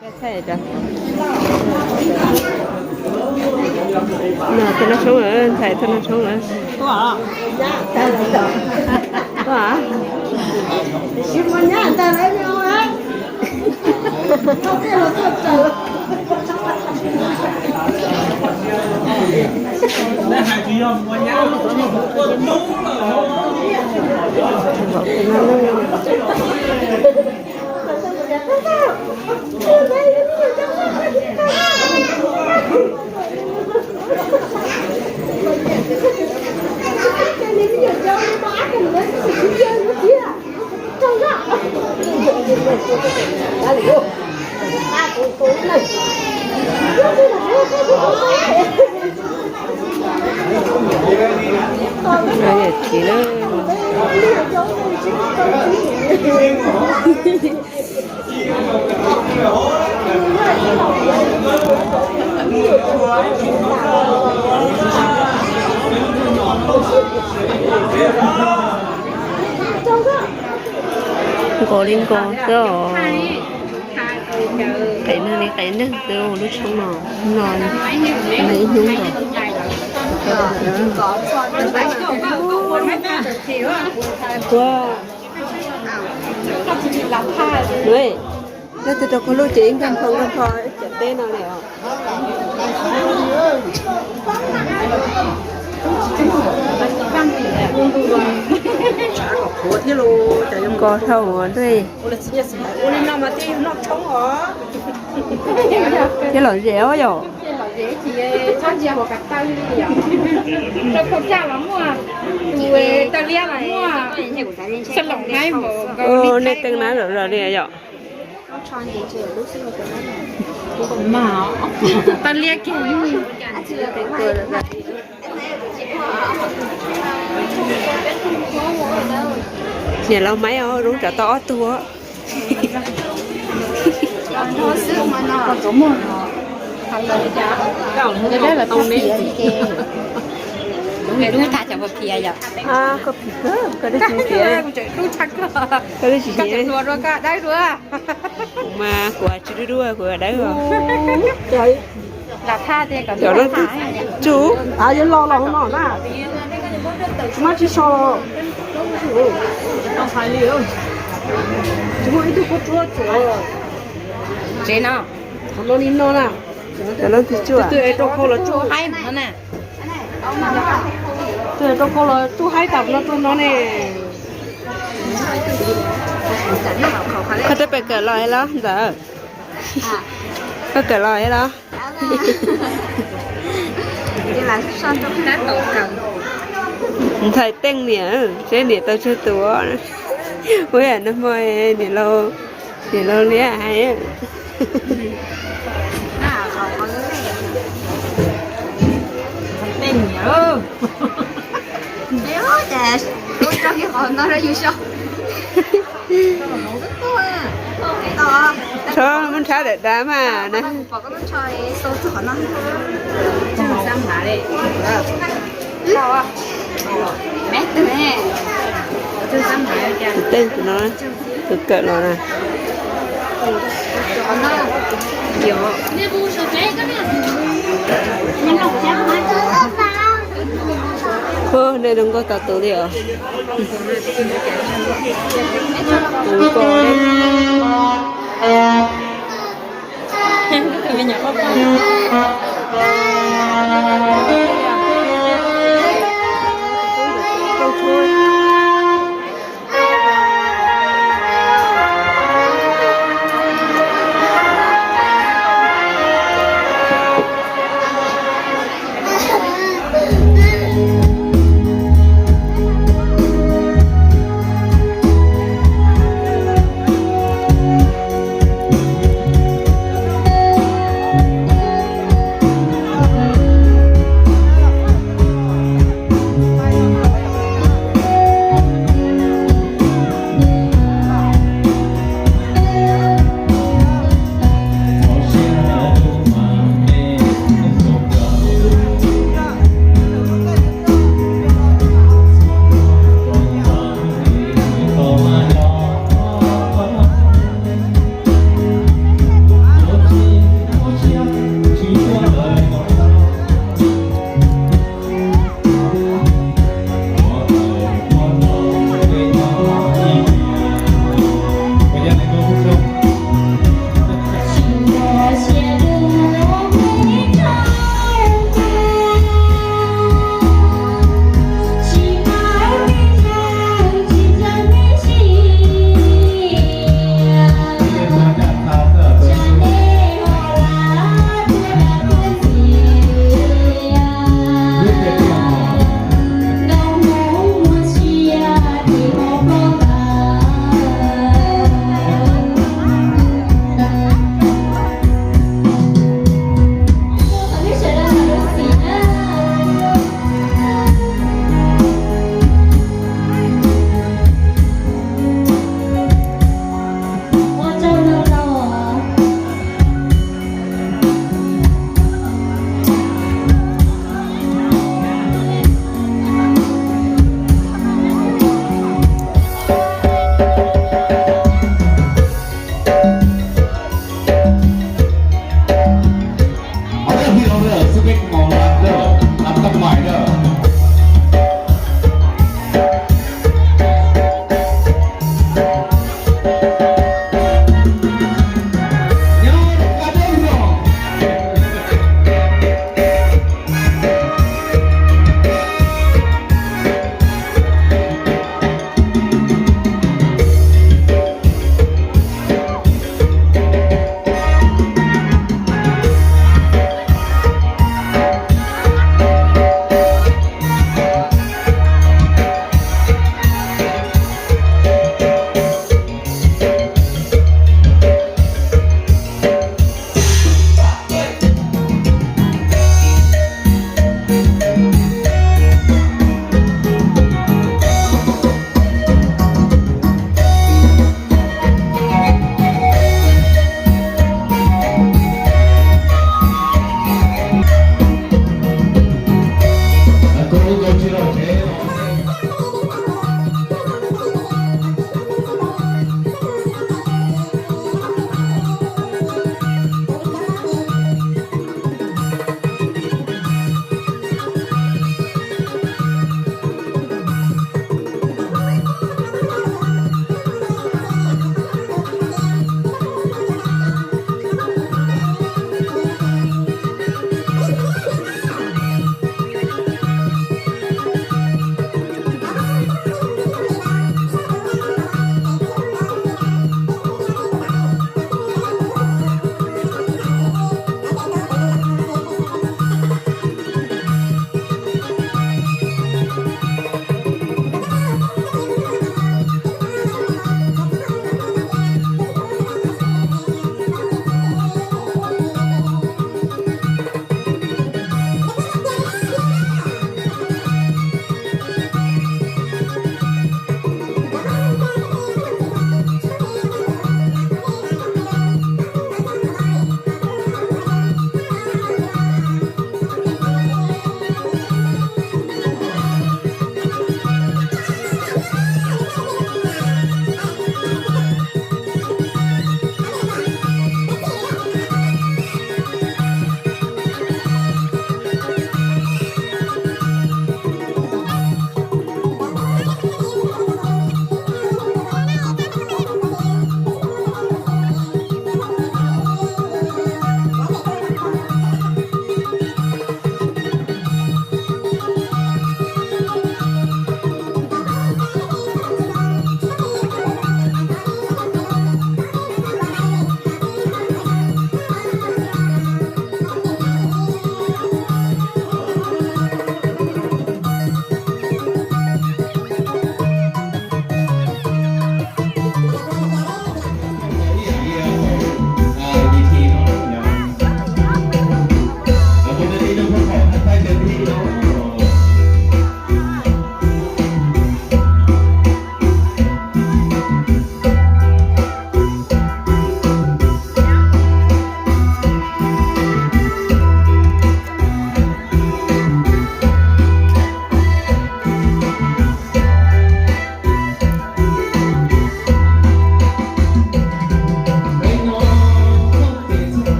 Thaij, thaij tau noj tshoob lawm, ntxhais tau noj tshoob lawm. Nkaus li nkaus xwb os. Qee neeg li qee neeg xwb lub tshoob no, no ib hnub nkaus. Yog tus rau koj lub ces ib nkag nphoo nrog koj cov teb no li os. Nkos dhau ua ntuj. Thiab lom zem os yom. Nej teeb nab zom zaws li yom. Tau liab kiag. Niam laus Maiv os, zoo tsam tau ob tug. Koj phim kawg, koj twb tsis ntiav, koj twb tsis ntiav. Kuv mas kuv tsis dub dub, kuv dawb os. Cov leej twg tsuj, yuav los los hauv no na. Mab tsis so. Tsis muaj ib tug kuj tsuab tsuav. Tsev no, qhov no li no na. Cov leej twg tsuj, twg es rau khau los tsuj haib no na. Twg es rau khau los tsuj haib tas no rau no ne. Koj twb pais kawm los los ntawd. Koj kawm los los. Ntxhais Teej niam, seb niam tau tsawg tus. Ua yam no hmo niam laus, niam laus liab hais. Tso muab nrhab daim dav mas na. Tej no, tus kawm los na. Hu, nej zoo nkauj tas tus li os. Zoo nkauj.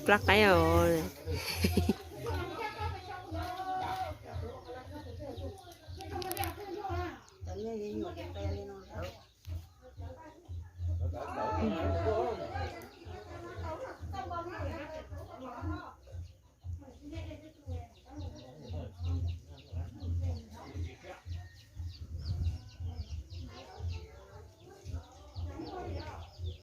plab qaib os.